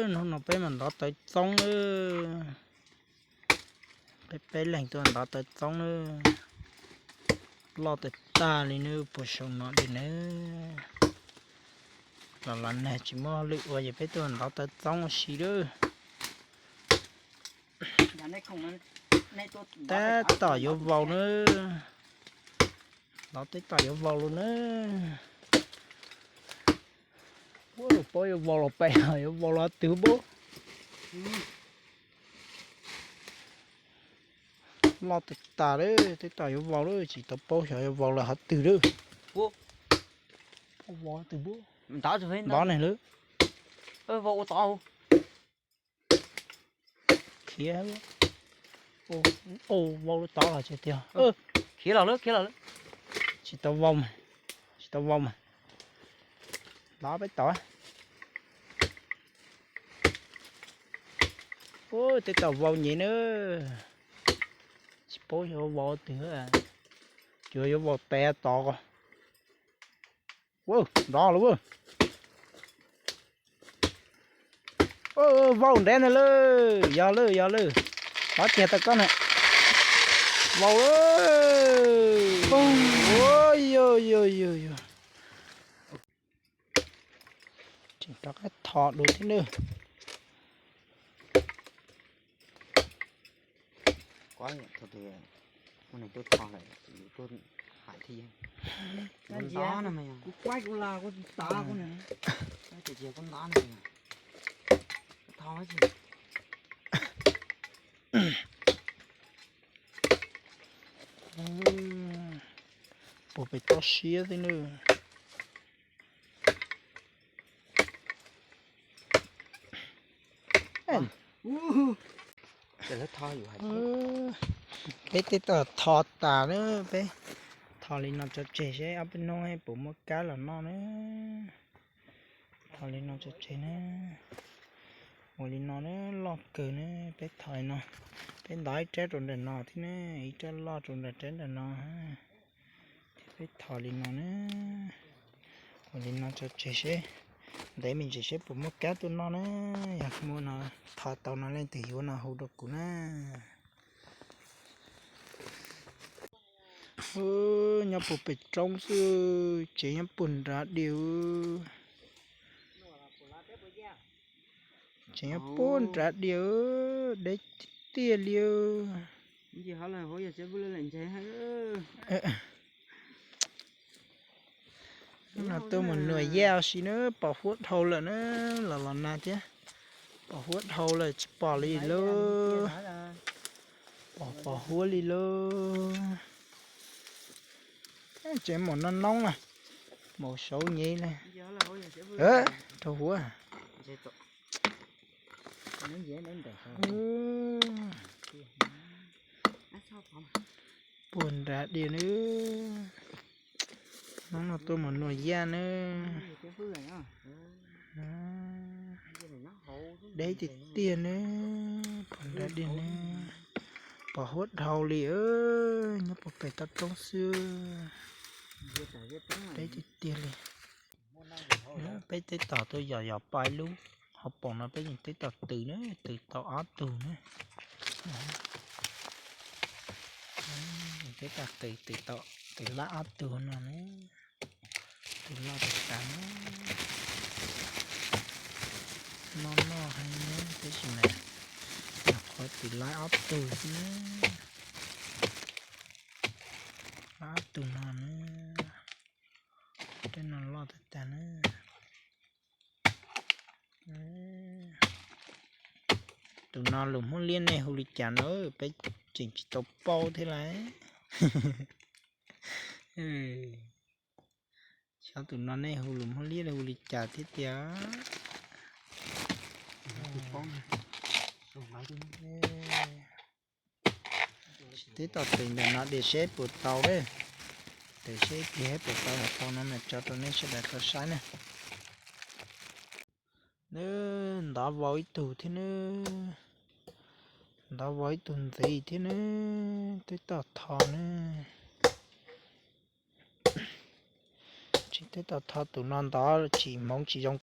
Hnub no peb mas ntov tawv txoob na. Peb peb leeg tuaj ntov tawv txoob na. Loj tag tag li na, puag saum no li na. Los los nag tsis muaj lwm ua ces peb tuaj ntov tawv txoob ua si lawm. Tab tom yuav vau na. Ntov tab tom yuav vau lawm na. Ua paub yuav vau los pem, yuav vau los twg pub. Loj tag tas lawm, tab tom yuav vau lawm, tsis tau paub xyov yuav vau los hov twg lawm. Vau twg pub. Ntov ne lawm. Khiav, vau lawm tod los tsis tiag. Khiav los lawm, khiav los lawm. Tsis tau vau mas, tsis tau vau mas. Ntov peb tod. Tab tom vau nyem na. Tsis paub xyov vau twg, yuav yuav vau tes tod ko. Ntov lawm. Vau nrad ntag lawm, yog lawm yog lawm. Ov, tiag tau koj na. Vau lawm. Ua, yog yog yog yog. Tseem rov qab tho dua thiab nawb. Thaum twg muaj neeg tuaj tho lawm yus tuaj hais thiab. Kuv ntov no mas yog, kuv quaj kuv la kuv tsis tav kuv na. Tias kuv ntov no mas yog, tho tsis. Puag pem toj siab xwb nawb. Peb twb tau tho tas na, peb tho li no tso tseg seb ob peb hnub puas muaj kab los noj na. Tho li no tso tseg na. Ua li no na, loj kawg na, peb tho li no. Peb ntov ib rab rau nram no thiab na, ib rab loj rau nram rab nram no. Thiab peb tho li no na. Ua li no tso tseg seb, ntev me ntsis seb puas muaj kab tuaj noj na. Yog muaj no, tho tau no leej twg yuav no hu rau kuv na. Nyob puag pem roob xwb, tsev nyob puag nrad diam. Tsev nyob puag nrad diam, deb tiag tiag li. No tuaj mus nuam yaj si na, pos huab dhau lawm na, los los nag thiab. Pos huab dhau lawm tsis pom li lauj. Pos pos huab li lauj. Tsev maum no noob na, maum saud nyev li. Rau huab. Puag nrad diam nawb. Hnub no tuaj mus nuam yaj nawb. Deb tiag tiag nawb, puag nrad diam nawb. Pos huab dhau li, nyob puag pem toj roob xwb. Deb tiag tiag li. Peb tab tom tuaj yos yos pais lub hauv paus no peb yeej tab tom tws na, tws tau ob tug na. Tab tom tws, tws tau, tws lab ob tug no na. Tws loj tas tas na. Noj noj heev na, tab sis mas nyuam qhuav tws lab ob tug xwb na. Lab ob tug no na. Tej no loj tas tas na. Tus no lus Hmoob Liab nej hu li cas no, peb tseem tsis tau paub thiab lauj. Xyov tus no nej hu lus Hmoob Liab hu li cas thiab tiag. Twb tau tws ntawm no dej seb puas tau lawm. Tws seb ib pliag puas tau, yog tau no mas tso rau nej sawv daws tau saib na. Neb ntov vau ib tug thiab neb, ntov vau ib tug ntxiv thiab neb, twb tau tho neb. Tsis twb tau tho tus no ntov tsis hmoov tsis zoo